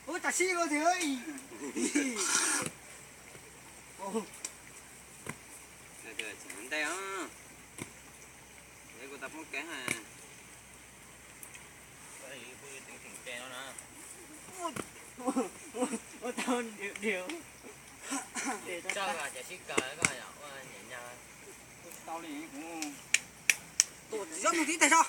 Ua cas sib luag thiab. Ntej os, kuv tas poob kev. Ua tau diu diu. Coj los ces sib kaw koj ua nyem nyag. Tsis tau li kuv. Tuam tsis txhob mus tib teg so.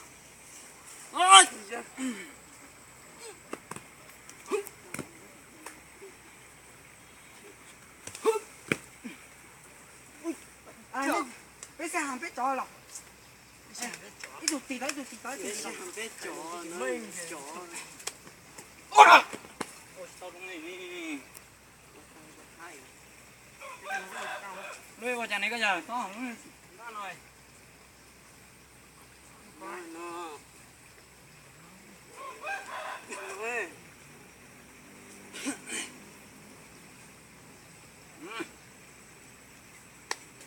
Peb xav hais peb cov los. Ib tug tis tau, ib tug tis tau, ib tug tis tau. Lub ua cas ne koj yawg?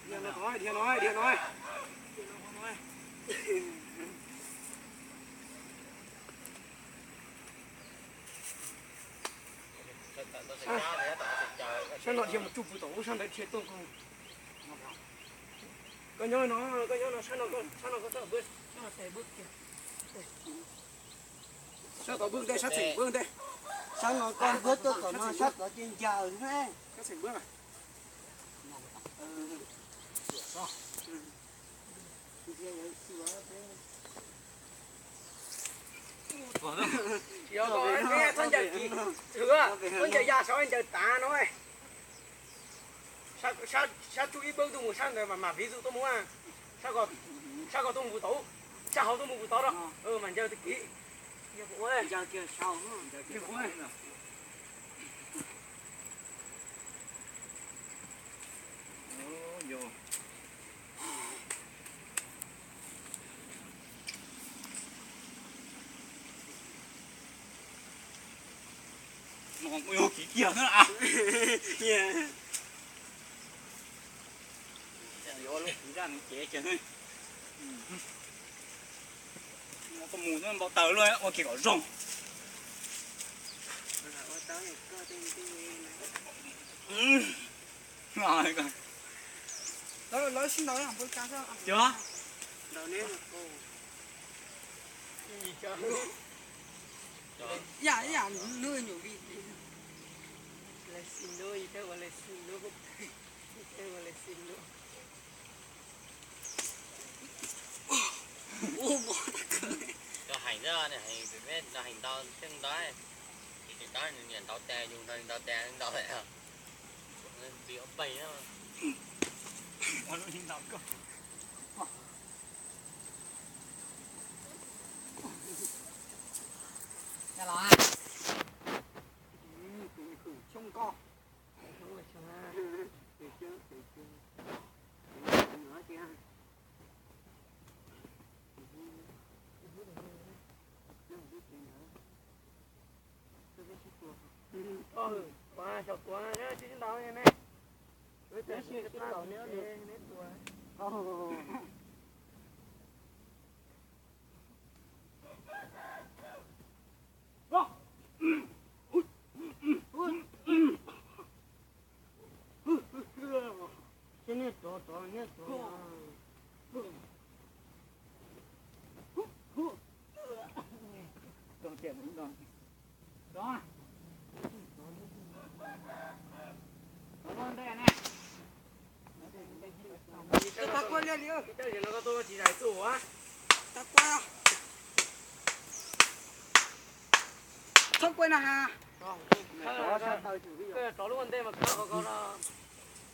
Dhia no, dhia no, dhia no. Sab no dhia mus tsuj pus tom ub, sab ntawd dhia tuaj kawg. Koj nyob no, koj nyob no, sab no, sab no koj txhob pw. Sab tod pw ntej, sab txheem pw ntej. Sab no koj pw tuaj tom no, sab tod ces ncaws ne. Sab txheem pw. Txhob ncaws kiv, txhob ncaws ya saud, ncaws tav no. Sab tsuj ib pawg tuaj mus sab ntawd mas mam viv zum tuaj mus. Sab ko tuaj mus pus tod, sab hauv tuaj mus pus tod rau, mas ncaws tag kiv. No kuj yog kiv kiag xwb na. Yuav lub kiv zaj nws cev kiag. Koj mus npau taws luaj ua kiag kom zoo. Lawv sib ntaus. Ib yam, ib yam lub nyuam vij. Cov heev xwb, heev pem peb no heev ntau thiab ntau. Ces tus dab nws niam ntaus tes yus nrog nws ntaus tes ntau lawm. Npis ob peg na. Xyoo ko. Xyov tuav, xyov tuav, tsis ntaus ne. Ces nej rov, rov, nej rov. Rov ntej ne. Tsis tau kuaj liaj li. Tsis zais tuaj. Txhob kuaj na has. Rov lub ua ntej mas khawb qhov ko no.